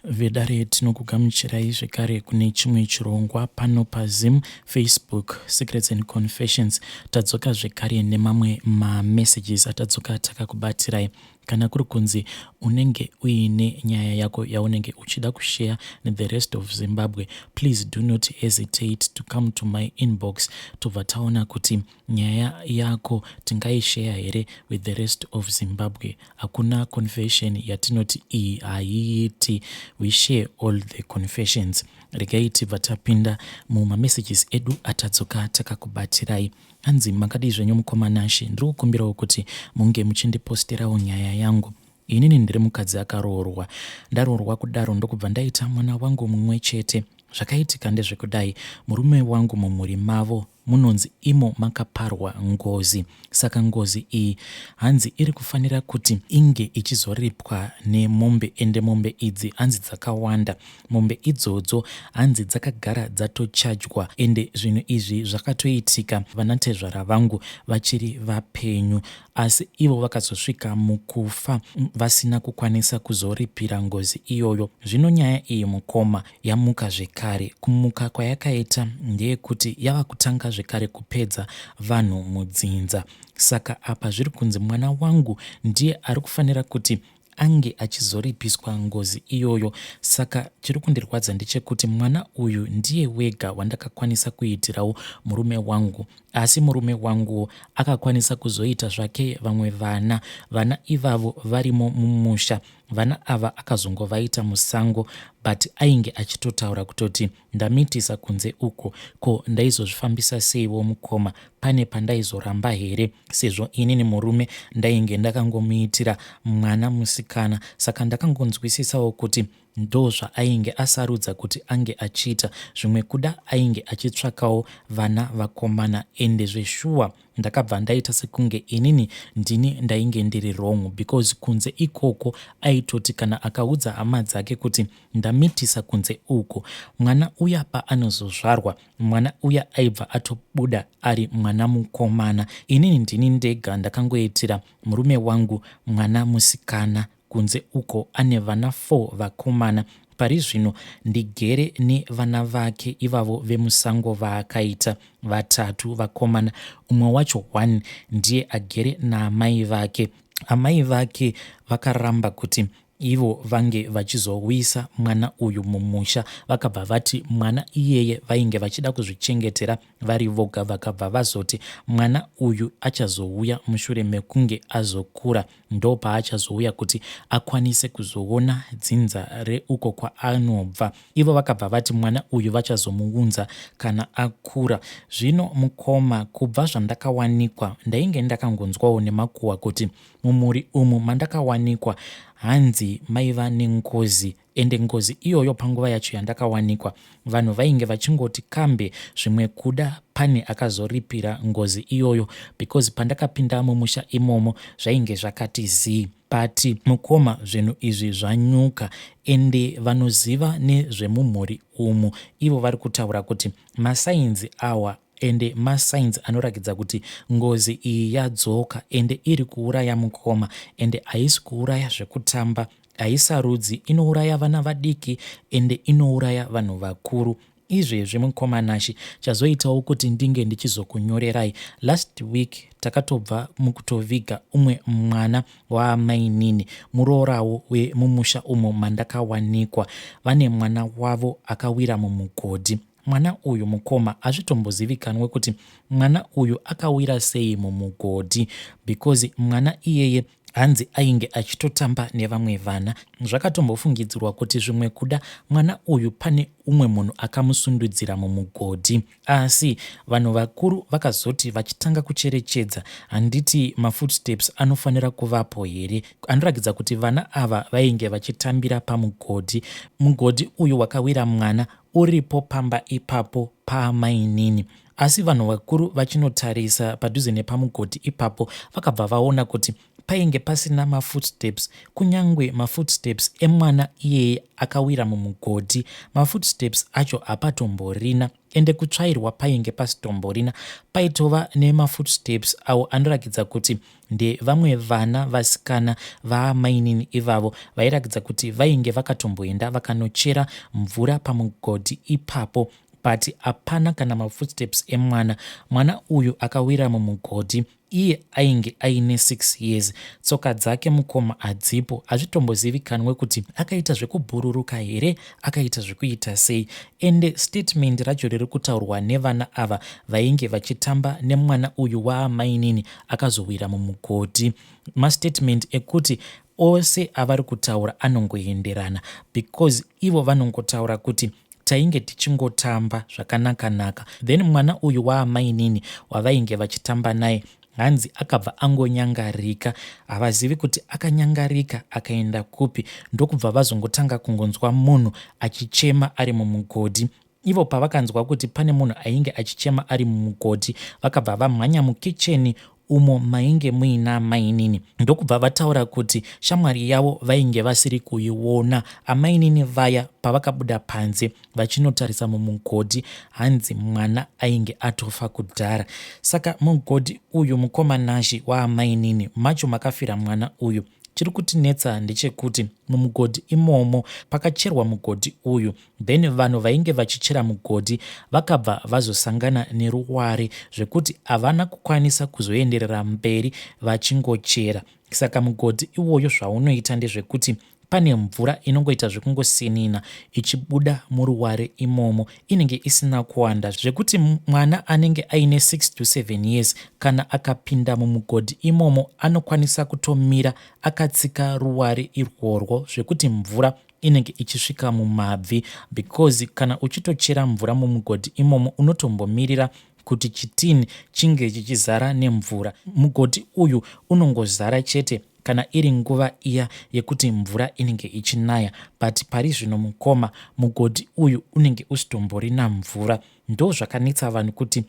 Vedare tinokugamuchirai zvekare kune chimwe chirongwa pano paZim Facebook Secrets and Confessions. Tadzoka zvekare nemamwe mamessages atadzoka takakubatirai. Kana kuri kunzi unenge uine nyaya yako yaunenge uchida kushare nethe rest of Zimbabwe, please do not hesitate to come to my inbox tobva taona kuti nyaya yako tingaisheya here with the rest of Zimbabwe. Hakuna confession yatinoti iyi haiiti, we share all the confessions. Regai tibva tapinda mumamessages edu atadzoka takakubatirai. Hanzi makadii zvenyu mukoma Nashe, ndiri kukumbirawo kuti munge muchindiposterawo nyaya yangu. Inini ndiri mukadzi akaroorwa. Ndaroorwa kudaro ndokubva ndaita mwana wangu mumwe chete. Zvakaitika ndezvekudai, murume wangu mumhuri mavo munonzi imo makaparwa ngozi. Saka ngozi iyi hanzi iri kufanira kuti inge ichizoripwa nemombe ende mombe idzi hanzi dzakawanda. Mombe idzodzo hanzi dzakagara dzatochajwa ende zvinhu izvi zvakatoitika vanatezvara vangu vachiri vapenyu asi ivo vakazosvika mukufa vasina kukwanisa kuzoripira ngozi iyoyo. Zvino nyaya iyi mukoma yamuka zvekare. Kumuka kwayakaita ndeyekuti yava kutanga zvekare kupedza vanhu mudzinza. Saka apa zviri kunzi mwana wangu ndiye ari kufanira kuti ange achizoripiswa ngozi iyoyo. Saka chiri kundirwadza ndechekuti mwana uyu ndiye wega wandakakwanisa kuitirawo murume wangu. Asi murume wanguwo akakwanisa kuzoita zvake vamwe vana. Vana ivavo varimo mumusha. Vana ava akazongovaita musango but ainge achitotaura kutoti ndamitisa kunze uko ko ndaizozvifambisa seiwo mukoma pane pandaizoramba here sezvo inini murume ndainge ndakangomuitira mwana musikana saka ndakangonzwisisawo kuti ndozvaainge asarudza kuti ange achiita zvimwe kuda ainge achitsvakawo vana vakomana ende zveshuwa Ndakabva ndaita sekunge inini ndini ndainge ndiri wrong because kunze ikoko aitoti kana akaudza hama dzake kuti ndamitisa kunze uko mwana uya paanozozvarwa mwana uya aibva atobuda ari mwana mukomana. Inini ndini ndega ndakangoitira murume wangu mwana musikana Kunze uko ane vana four vakomana. Pari zvino ndigere nevana vake ivavo vemusango vaakaita vatatu vakomana. Umwe wacho one ndiye agere naamai vake. Amai vake vakaramba kuti ivo vange vachizouyisa mwana uyu mumusha. Vakabva vati mwana iyeye vainge vachida kuzvichengetera vari voga vakabva vazoti mwana uyu achazouya mushure mekunge azokura ndopaachazouya kuti akwanise kuzoona dzinza reuko kwaanobva. Ivo vakabva vati mwana uyu vachazomuunza kana akura. Zvino mukoma kubva zvandakawanikwa ndainge ndakangonzwawo nemakuhwa kuti mumhuri umu mandakawanikwa hanzi maiva nengozi Ende ngozi iyoyo panguva yacho yandakawanikwa vanhu vainge vachingoti kambe zvimwe kuda pane akazoripira ngozi iyoyo because pandakapinda mumusha imomo zvainge zvakati zii. But mukoma zvinhu izvi zvanyuka ende vanoziva nezvemumhuri umu ivo vari kutaura kuti masainzi awa ende masigns anorakidza kuti ngozi iyi yadzoka ende iri kuuraya mukoma ende haisi kuuraya zvekutamba haisarudzi inouraya vana vadiki ende inouraya vanhu vakuru izvezvi mukoma Nashy chazoitawo kuti ndinge ndichizokunyorerai last week takatobva mukutoviga umwe mwana waamainini muroorawo wemumusha umo mandakawanikwa vane mwana wavo akawira mumugodhi Mwana uyu mukoma hazvitombozivikanwe kuti mwana uyu akawira sei mumugodhi because mwana iyeye hanzi ainge achitotamba nevamwe vana. Zvakatombofungidzirwa kuti zvimwe kuda mwana uyu pane umwe munhu akamusundudzira mumugodhi. Asi vanhu vakuru vakazoti vachitanga kucherechedza handiti mafootsteps anofanira kuvapo here anorakidza kuti vana ava vainge vachitambira pamugodhi. Mugodhi uyu wakawira mwana uripo pamba ipapo paamainini. Asi vanhu vakuru vachinotarisa padhuze nepamugodhi ipapo vakabva vaona kuti painge pasina mafootsteps kunyangwe mafootsteps emwana iyeye akawira mumugodhi mafootsteps acho hapatomborina. Ende kutsvairwa painge pasitomborina, paitova nemafootsteps awo anorakidza kuti ndevamwe vana vasikana vaamainini ivavo vairakidza kuti vainge vakatomboenda vakanochera mvura pamugodhi ipapo but hapana kana mafootsteps emwana. Mwana uyu akawira mumugodhi iye ainge aine 6 years. Tsoka dzake mukoma hadzipo, hazvitombozivikanwe kuti akaita zvekubhururuka here, akaita zvekuita sei. Ende statement racho riri kutaurwa nevana ava vainge vachitamba nemwana uyu waamainini akazowira mumugodhi, mastatement ekuti ose avari kutaura anongoenderana because ivo vanongotaura kuti tainge tichingotamba zvakanaka-naka. Then mwana uyu waamainini wavainge vachitamba naye hanzi akabva angonyangarika, havazivi kuti akanyangarika akaenda kupi, ndokubva vazongotanga kungonzwa munhu achichema ari mumugodhi. Ivo pavakanzwa kuti pane munhu ainge achichema ari mumugodhi, vakabva vamhanya mukicheni umo mainge muina amainini, ndokubva vataura kuti shamwari yavo vainge vasiri kuiona. Amainini vaya pavakabuda panze vachinotarisa mumugodhi, hanzi mwana ainge atofa kudhara. Saka mugodhi uyu mukoma Nashy waamainini macho makafira mwana uyu. Chiri kutinetsa ndechekuti mumugodhi imomo pakacherwa mugodhi uyu, then vanhu vainge vachichera mugodhi vakabva vazosangana neruware zvekuti havana kukwanisa kuzoenderera mberi vachingochera. Saka mugodhi iwoyo zvaunoita ndezvekuti pane mvura inongoita zvekungosinina ichibuda muruware imomo, inenge isina kuwanda zvekuti mwana anenge aine 6 to 7 years kana akapinda mumugodhi imomo anokwanisa kutomira akatsika ruware irworwo zvekuti mvura inenge ichisvika mumabvi, because kana uchitochera mvura mumugodhi imomo unotombomirira kuti chitini chinge chichizara nemvura. Mugodhi uyu unongozara chete kana iri nguva iya yekuti mvura inenge ichinaya, but pari zvino mukoma mugodhi uyu unenge usitomborina mvura. Ndozvakanetsa vanhu kuti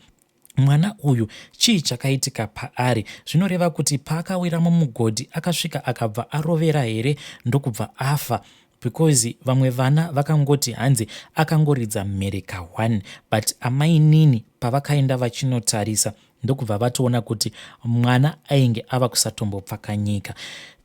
mwana uyu chii chakaitika paari. Zvinoreva kuti paakawira mumugodhi akasvika akabva arovera here ndokubva afa, because vamwe vana vakangoti hanzi akangoridza mhere ka1, but amainini pavakaenda vachinotarisa ndokubva vatoona kuti mwana ainge ava kusatombopfakanyika.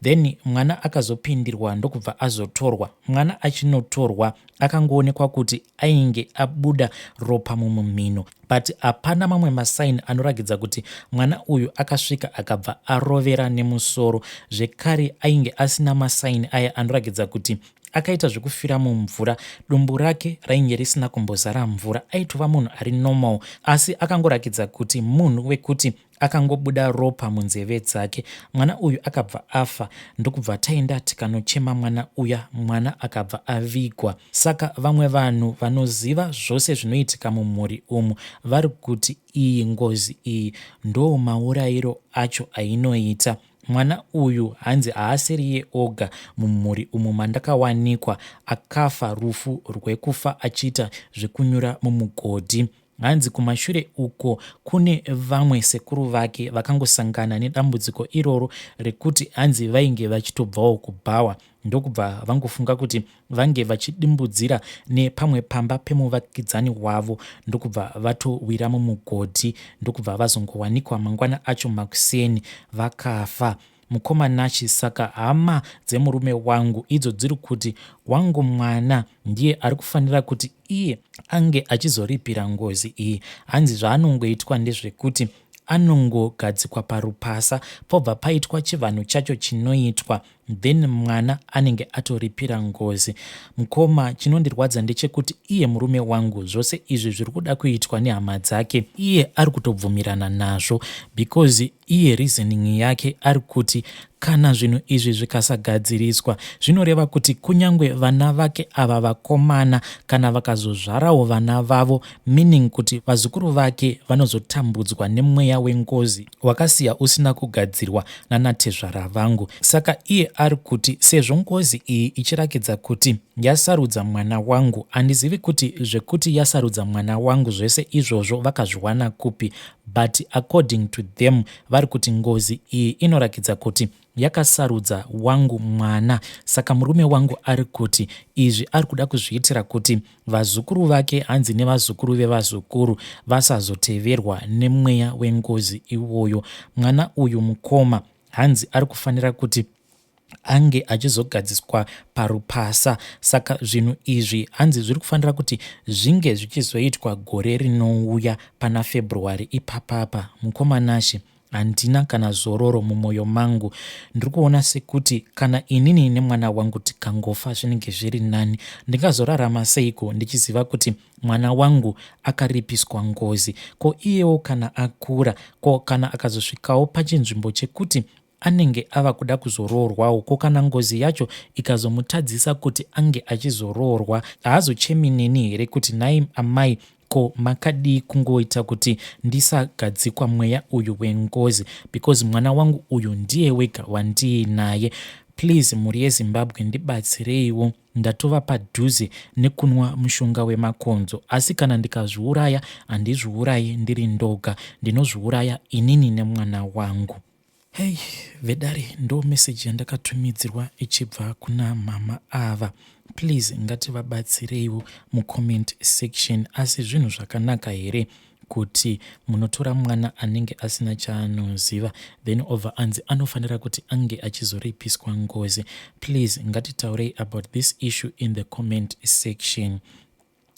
Then mwana akazopindirwa ndokubva azotorwa. Mwana achinotorwa akangoonekwa kuti ainge abuda ropa mumumhino, but hapana mamwe masaini anoratidza kuti mwana uyu akasvika akabva arovera nemusoro. Zvekare ainge asina masaini aya anoratidza kuti akaita zvekufira mumvura, dumbu rake rainge risina kumbozara mvura, aitova munhu ari normal, asi akangorakidza kuti munhu wekuti akangobuda ropa munzeve dzake. Mwana uyu akabva afa, ndokubva taenda tikanochema mwana uya, mwana akabva avigwa. Saka vamwe vanhu vanoziva zvose zvinoitika mumhuri umu vari kuti iyi ngozi iyi ndo maurayiro acho ainoita. Mwana uyu hanzi haasiriye oga mumhuri umu mandakawanikwa akafa rufu rwekufa achiita zvekunyura mumugodhi. Hanzi kumashure uko kune vamwe sekuru vake vakangosangana nedambudziko iroro rekuti hanzi vainge vachitobvawo kubhawa, ndokubva vangofunga kuti vange vachidimbudzira nepamwe pamba pemuvakidzani wavo, ndokubva vatowira mumugodhi, ndokubva vazongowanikwa mangwana acho makuseni vakafa. Mukoma Nashy, saka hama dzemurume wangu idzo dziri kuti wangu mwana ndiye ari kufanira kuti iye ange achizoripira ngozi iyi. Hanzi zvaanongoitwa ndezvekuti anongogadzikwa parupasa pobva paitwa chivanhu chacho chinoitwa, then mwana anenge atoripira ngozi. Mukoma, chinondirwadza ndechekuti iye murume wangu zvose izvi zviri kuda kuitwa nehama dzake iye ari kutobvumirana nazvo, because iye reasoning yake ari kuti kana zvinhu izvi zvikasagadziriswa zvinoreva kuti kunyange vana vake ava vakomana kana vakazozvarawo vana vavo, meaning kuti vazukuru vake vanozotambudzwa nemweya wengozi wakasiya usina kugadzirwa nanatezvara vangu. Saka iye ari kuti sezvo ngozi iyi ichirakidza kuti yasarudza mwana wangu, handizivi kuti zvekuti yasarudza mwana wangu zvese izvozvo vakazviwana kupi, but according to them vari kuti ngozi iyi inorakidza kuti yakasarudza wangu mwana. Saka murume wangu ari kuti izvi ari kuda kuzviitira kuti vazukuru vake, hanzi nevazukuru vevazukuru, vasazoteverwa nemweya wengozi iwoyo. Mwana uyu, mukoma, hanzi ari kufanira kuti ange achizogadziswa parupasa. Saka zvinhu izvi hanzi zviri kufanira kuti zvinge zvichizoitwa gore rinouya pana February ipapapa. Mukoma Nashe, handina kana zororo mumwoyo mangu. Ndiri kuona sekuti kana inini nemwana wangu tikangofa zvinenge zviri nani. Ndingazorarama seiko ndichiziva kuti mwana wangu akaripiswa ngozi? Ko iyewo kana akura, ko kana akazosvikawo pachinzvimbo chekuti anenge ava kuda kuzoroorwawo, ko kana ngozi yacho ikazomutadzisa kuti ange achizoroorwa, haazochemi neni here kuti, 'Nhai amai, ko makadii kungoita kuti ndisagadzikwa mweya uyu wengozi?' Because mwana wangu uyu ndiye wega wandiinaye. Please, mhuri yeZimbabwe, ndibatsireiwo. Ndatova padhuze nekunwa mushonga wemakonzo, asi kana ndikazviuraya, handizviurayi ndiri ndoga, ndinozviuraya inini nemwana wangu. Hei vedare, ndo meseji yandakatumidzirwa ichibva kuna mama ava. Please, ngativabatsireiwo mucomment section. Asi zvinhu zvakanaka here kuti munotora mwana anenge asina chaanoziva, then obva anzi anofanira kuti ange achizoripiswa ngozi? Please, ngatitaurei about this issue in the comment section.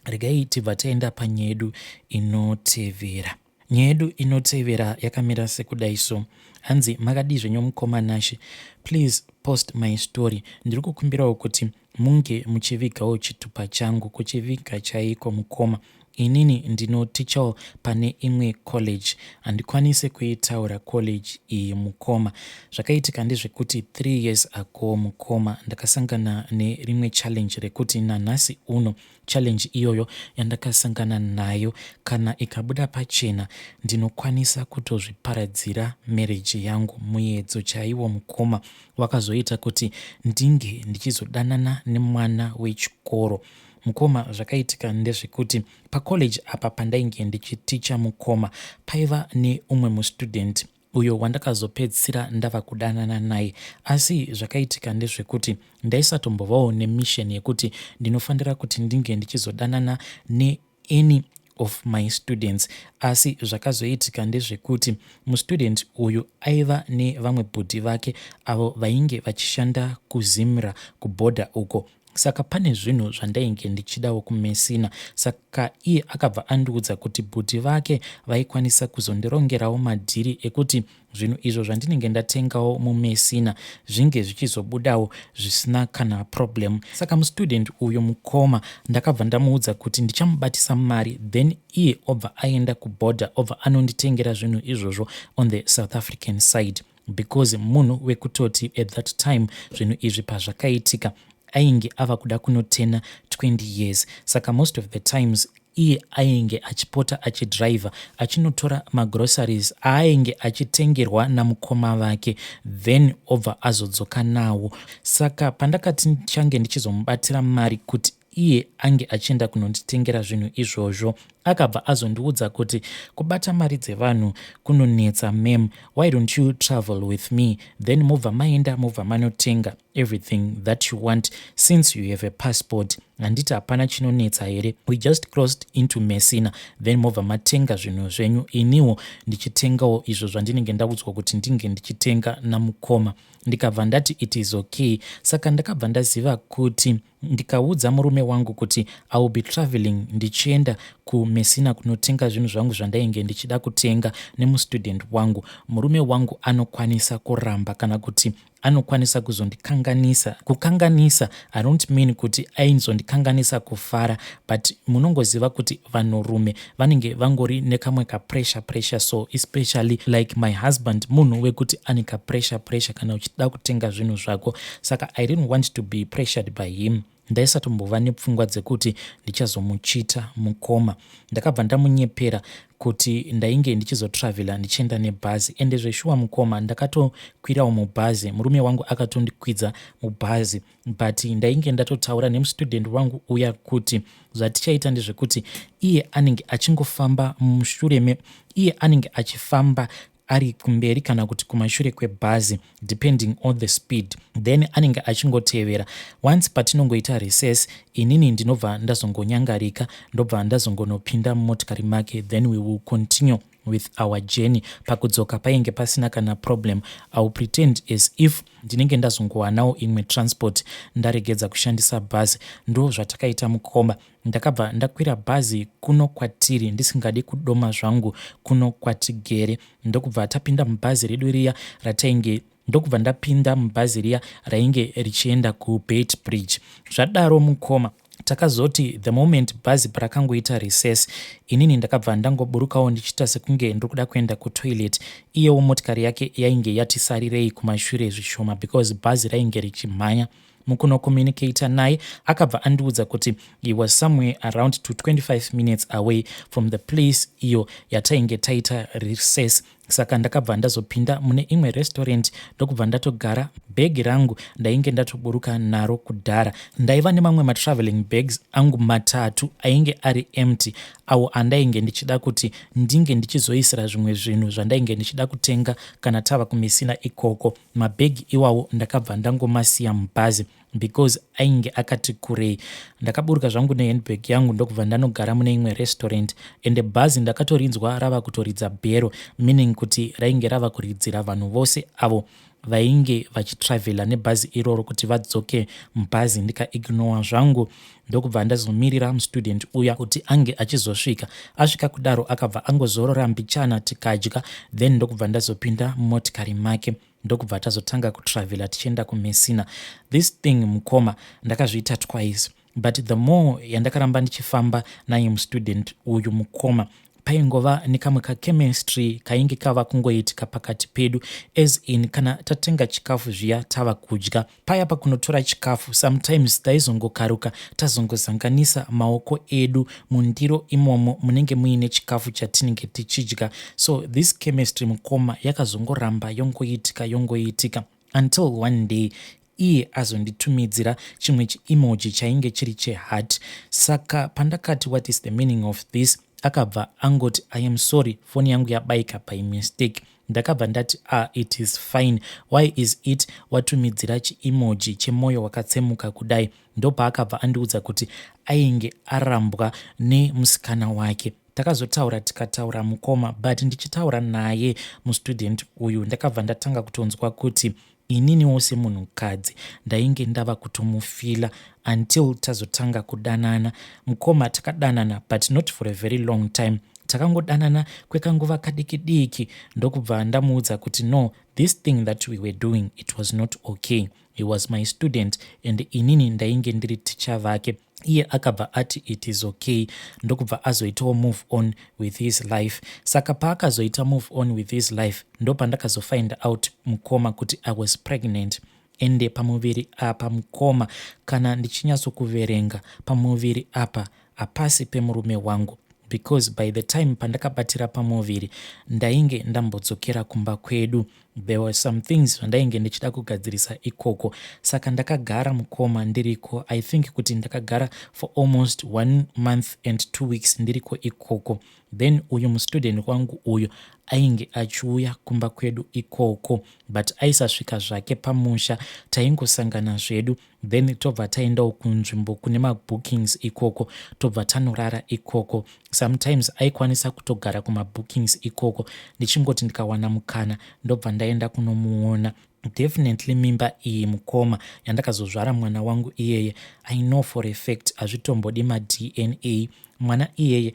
Regai tibva taenda panyaya yedu inotevera. Nyaya yedu inotevera yakamira sekudai so. Hanzi, "Makadii zvenyu mukoma Nashe? Please post my story. Ndiri kukumbirawo kuti munge muchivigawo chitupa changu." Kuchiviga chaiko, mukoma? Inini ndinotichawo pane imwe college, handikwanisi kuitaura college iyi. Mukoma, zvakaitika ndezvekuti 3 years ago, mukoma, ndakasangana nerimwe challenge rekuti nanhasi uno challenge iyoyo yandakasangana nayo, kana ikabuda pachena, ndinokwanisa kutozviparadzira marriage yangu. Muedzo chaiwo, mukoma, wakazoita kuti ndinge ndichizodanana nemwana wechikoro. Mukoma, zvakaitika ndezvekuti pacollege apa pandainge ndichiticha, mukoma, paiva neumwe mustudent uyo wandakazopedzisira ndava kudanana naye. Asi zvakaitika ndezvekuti ndaisatombovawo nemission yekuti ndinofanira kuti ndinge ndichizodanana neany of my students. Asi zvakazoitika ndezvekuti mustudent uyu aiva nevamwe bhudhi vake avo vainge vachishanda kuZimra kubhodha uko. Saka pane zvinhu zvandainge ndichidawo kuMessina, saka iye akabva andiudza kuti bhudhi vake vaikwanisa kuzondirongerawo madhiri ekuti zvinhu izvo zvandinenge ndatengawo muMessina zvinge zvichizobudawo zvisina kana problem. Saka mustudent uyu, mukoma, ndakabva ndamuudza kuti ndichamubatisa mari, then iye obva aenda kubhodha, obva anonditengera zvinhu izvozvo on the South African side, because munhu wekutoti at that time zvinhu izvi pazvakaitika ainge ava kuda kunotena 20 years. Saka most of the times iye ainge achipota achidhiraivha achinotora magroceries aainge achitengerwa namukoma vake, then obva azodzoka nawo. Saka pandakati ndichange ndichizomubatira mari kuti iye ange achienda kunonditengera zvinhu izvozvo, akabva azondiudza kuti, "Kubata mari dzevanhu kunonetsa, ma'am. Why don't you travel with me, then mobva maenda, mobva manotenga everything that you want? Since you have a passport, handiti hapana chinonetsa here? We just crossed into Messina, then mobva matenga zvinhu zvenyu, iniwo ndichitengawo izvo zvandinenge ndaudzwa kuti ndinge ndichitenga namukoma." Ndikabva ndati, "It is okay." Saka ndakabva ndaziva kuti ndikaudza murume wangu kuti I will be traveling ndichienda kuMessina kunotenga zvinhu zvangu zvandainge ndichida kutenga nemustudent wangu, murume wangu anokwanisa kuramba kana kuti anokwanisa kuzondikanganisa. Kukanganisa, I don't mean kuti aizondikanganisa kufara, but munongoziva kuti vanhurume vanenge vangori nekamwe kapressure pressure so, especially like my husband, munhu wekuti ane kapressure pressure kana uchida kutenga zvinhu zvako. Saka I didn't want to be pressured by him. Ndaisatombova nepfungwa dzekuti ndichazomuchita mukoma. Ndakabva ndamunyepera kuti ndainge ndichizotravela ndichienda nebhazi ende zveshuwa mukoma ndakatokwirawo mubhazi murume wangu akatondikwidza mubhazi but ndainge ndatotaura nemustudent wangu uya kuti zvatichaita ndezvekuti iye anenge achingofamba mushure me iye anenge achifamba ari kumberi kana kuti kumashure kwebhazi depending on the speed, then anenge achingotevera. Once patinongoita recess, inini ndinobva ndazongonyangarika, ndobva ndazongonopinda mumotikari make, then we will continue with our journey. Pakudzoka painge pasina kana problem. I will pretend as if ndinenge ndazongowanawo imwe transport, ndaregedza kushandisa bhazi. Ndo zvatakaita mukoma. Ndakabva ndakwira bhazi kuno kwatiri, ndisingadi kudoma zvangu kuno kwatigere, ndokubva tapinda mubhazi redu riya ratainge, ndokubva ndapinda mubhazi riya rainge richienda kuBeitbridge. Zvadaro mukoma, takazoti the moment bhazi parakangoita recess, inini ndakabva ndangoburukawo ndichiita sekunge ndiri kuda kuenda kutoilet. Iyewo motikari yake yainge yatisarirei kumashure zvishoma because bhazi rainge richimhanya. Mukunocommunicata naye, akabva andiudza kuti he was somewhere around to 25 minutes away from the place iyo yatainge taita recess. Saka ndakabva ndazopinda mune imwe restaurant, ndokubva ndatogara. Bhegi rangu ndainge ndatoburuka naro kudhara. Ndaiva nemamwe matravelling bags angu matatu ainge ari empty, awo andainge ndichida kuti ndinge ndichizoisira zvimwe zvinhu zvandainge ndichida kutenga kana tava kuMessina ikoko. Mabhegi iwawo ndakabva ndangomasiya mubhazi because ainge akati kurei. Ndakaburuka zvangu nehandbag yangu, ndokubva ndanogara mune imwe restaurant. Ende bhazi ndakatorinzwa rava kutoridza bhero, meaning kuti rainge rava kuridzira vanhu vose avo vainge vachitravhela nebhazi iroro kuti vadzoke mubhazi. Ndikaignora zvangu, ndokubva ndazomirira mustudent uya kuti ange achizosvika. Asvika kudaro, akabva angozorora mbichana, tikadya, then ndokubva ndazopinda mumotikari make, ndokubva tazotanga kutravhela tichienda kuMessina. This thing mukoma ndakazviita twice, but the more yandakaramba ndichifamba naye mustudent uyu mukoma, paingova nekamwe kachemistry kainge kava kungoitika pakati pedu. As in, kana tatenga chikafu zviya, tava kudya paya, pakunotora chikafu sometimes taizongokaruka tazongozanganisa maoko edu mundiro imomo munenge muine chikafu chatinenge tichidya. So this chemistry mukoma yakazongoramba yongoitika, yongoitika, until one day iye azonditumidzira chimwe chiemoji chainge chiri cheheart. Saka pandakati, "What is the meaning of this?" akabva angoti, "I am sorry, foni yangu yabaika by mistake." Ndakabva ndati, "Ah, it is fine. Why is it watumidzira chiemoji chemwoyo wakatsemuka kudai?" Ndopaakabva andiudza kuti ainge arambwa nemusikana wake. Takazotaura, tikataura mukoma, but ndichitaura naye mustudent uyu, ndakabva ndatanga kutonzwa kuti ininiwo semunhukadzi ndainge ndava kutomufeela, until tazotanga kudanana mukoma. Takadanana, but not for a very long time. Takangodanana kwekanguva kadiki diki, ndokubva ndamuudza kuti no, this thing that we were doing, it was not okay. He was my student and inini ndainge ndiri ticha vake. Iye akabva ati it is okay, ndokubva azoitawo move on with his life. Saka paakazoita move on with his life, ndopandakazofind out mukoma kuti I was pregnant. Ende pamuviri apa mukoma, kana ndichinyatsokuverenga, pamuviri apa hapasi pemurume wangu, because by the time pandakabatira pamuviri, ndainge ndambodzokera kumba kwedu. There were some things zvandainge ndichida kugadzirisa ikoko. Saka ndakagara mukoma ndiriko, I think kuti ndakagara for almost one month and 2 weeks ndiriko ikoko. Then uyu mustudent wangu uyu ainge achiuya kumba kwedu ikoko, but aisasvika zvake pamusha. Taingosangana zvedu, then tobva taendawo kunzvimbo kune mabookings ikoko, tobva tanorara ikoko. Sometimes aikwanisa kutogara kumabookings ikoko, ndichingoti ndikawana mukana ndobva ndaenda kunomuona. Definitely mimba iyi mukoma yandakazozvara mwana wangu iyeye, I know for a fact, hazvitombodi maDNA, mwana iyeye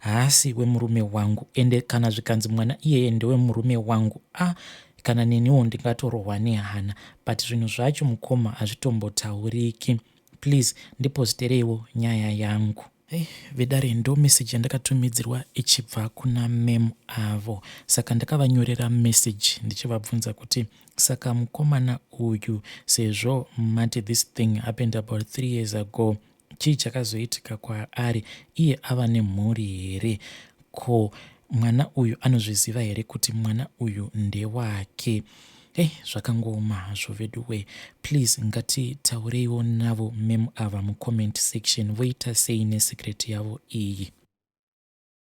haasi wemurume wangu. Ende kana zvikanzi mwana iyeye ndewemurume wangu, a ah, kana neniwo ndingatorohwa nehana. But zvinhu zvacho mukoma hazvitombotauriki. Please ndipostereiwo nyaya yangu. Hey, vedare, ndo message yandakatumidzirwa ichibva kuna ma'am avo. Saka ndakavanyorera message ndichivabvunza kuti saka mukomana uyu, sezvo mati this thing happened about 3 years ago, chii chakazoitika kwaari? Iye ava nemhuri here? Ko mwana uyu anozviziva here kuti mwana uyu ndewake? Hei, zvakangooma hazvo vedu we. Please, ngatitaureiwo navo ma'am ava mucomment section. Voita sei nesecret yavo iyi?